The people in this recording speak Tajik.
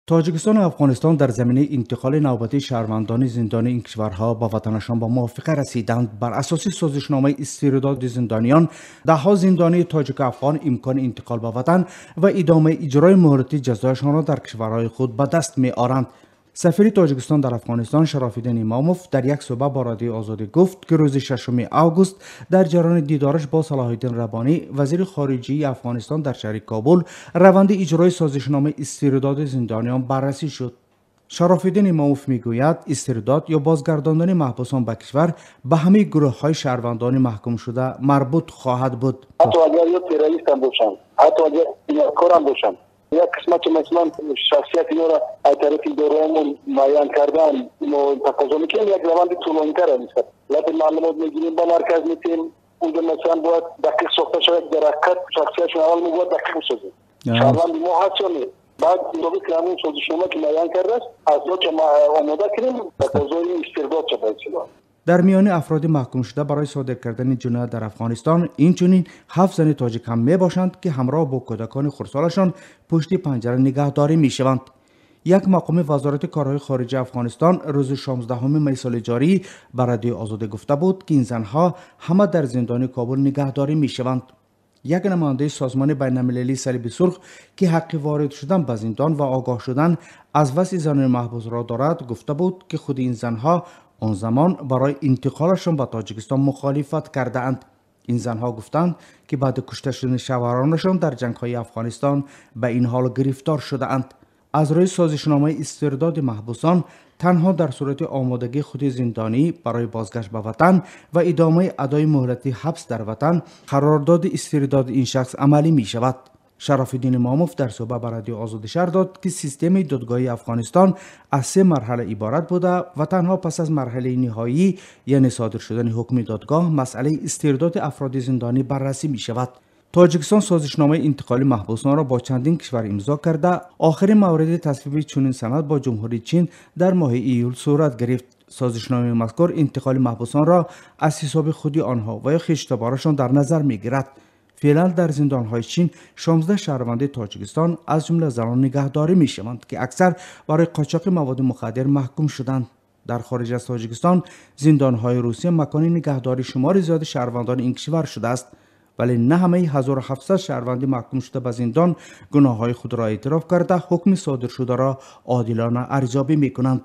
Тоҷикистон ва Афғонистон дар заминаи интиқоли навбатии шаҳрвандони зиндонии ин кишварҳо ба ватанашон ба мувофиқа расиданд. Бар асоси созишномаи истирдоди зиндониён, даҳҳо зиндонии тоҷику афғон имкони интиқол ба ватан ва идомаи иҷрои муҳлати ҷазояшонро дар кишварҳои худ ба даст меоранд. Сафири Тоҷикистон дар Афғонистон Шарофиддин Имомов дар як суҳбат бо Радиои Озодӣ гуфт, ки рӯзи 6 август дар ҷараёни дидораш бо Салоҳиддин Раббонӣ, вазири хориҷии Афғонистон дар шаҳри Кобул, раванди иҷрои созишномаи истирдоди зиндониён баррасӣ шуд. Шарофиддин Имомов мегӯяд, истирдод ё бозгардондани маҳбусон ба кишвар ба ҳамаи гурӯҳҳои шаҳрвандони маҳкумшуда марбут хоҳад буд. Ҳатто агар ё террористам бошанд, ҳатто агар ҷинояткорам бошанд, як қисмати масалан шахсияти инҳоро аз тарафи идораҳомон муайян кардан мо тақозо мекунем, як раванди тӯлонитар аст. Лекин маълумот мегирем, ба марказ метем, унҷо масалан бояд дақиқ сохта шавад, дар ҳақиқат шахсиятшон аввал мо бояд дақиқ бисозем, шаҳрванди мо ҳаст ё не. Баъд мутобиқи ҳамон созишнома ки муайян кардааст, аснодша омода кунем, тақозои истирдод шавад. Дар миёни афроди маҳкумшуда барои содир кардани ҷиноят дар Афғонистон инчунин 7 зани тоҷик ҳам мебошанд, ки ҳамроҳ бо кӯдакони хурдсолашон пушти панҷара нигаҳдорӣ мешаванд. Як мақоми Вазорати корҳои хориҷаи Афғонистон рӯзи 16 май соли ҷорӣ ба Радиои Озодӣ гуфта буд, ки ин занҳо ҳама дар зиндони Кобул нигаҳдорӣ мешаванд. Як намояндаи Созмони байналмилалии Салиби Сурх, ки ҳаққи ворид шудан ба зиндон ва огоҳ шудан аз вазъи занони маҳбусро дорад, гуфта буд, ки худи ин занҳо он замон барои интиқолашон ба Тоҷикистон мухолифат кардаанд. Ин занҳо гуфтанд, ки баъди кушта шудани шавҳаронашон дар ҷангҳои Афғонистон ба ин ҳол гирифтор шудаанд. Аз рӯи созишномаи истирдоди маҳбусон танҳо дар сурати омодагии худи зиндонӣ барои бозгашт ба ватан ва идомаи адои муҳлати ҳабс дар ватан қарордоди истирдоди ин шахс амалӣ мешавад. Шарофиддин Имомов дар суҳбат ба Радиои Озодӣ шарҳ дод, ки системаи додгоҳии Афғонистон аз 3 марҳала иборат буда ва танҳо пас аз марҳалаи ниҳоӣ, яъне содир шудани ҳукми додгоҳ, масъалаи истирдоди афроди зиндонӣ баррасӣ мешавад. Тоҷикистон созишномаи интиқоли маҳбусонро бо чандин кишвар имзо карда, охирин мавриди тасвиби чунин санад бо Ҷумҳурии Чин дар моҳи июл сурат гирифт. Созишномаи мазкур интиқоли маҳбусонро аз ҳисоби худи онҳо ва ё хештаборашон дар назар мегирад. Феълан дар зиндонҳои Чин 16 шаҳрванди Тоҷикистон аз ҷумла занон нигаҳдорӣ мешаванд, ки аксар барои қочоқи маводи мухаддир маҳкум шуданд. Дар хориҷ аз Тоҷикистон зиндонҳои Русия макони нигаҳдории шумори зиёди шаҳрвандони ин кишвар шудааст, вале на ҳамаи 1700 шаҳрванди маҳкум шуда ба зиндон гуноҳҳои худро эътироф карда, ҳукми содиршударо одилона арзёбӣ мекунанд.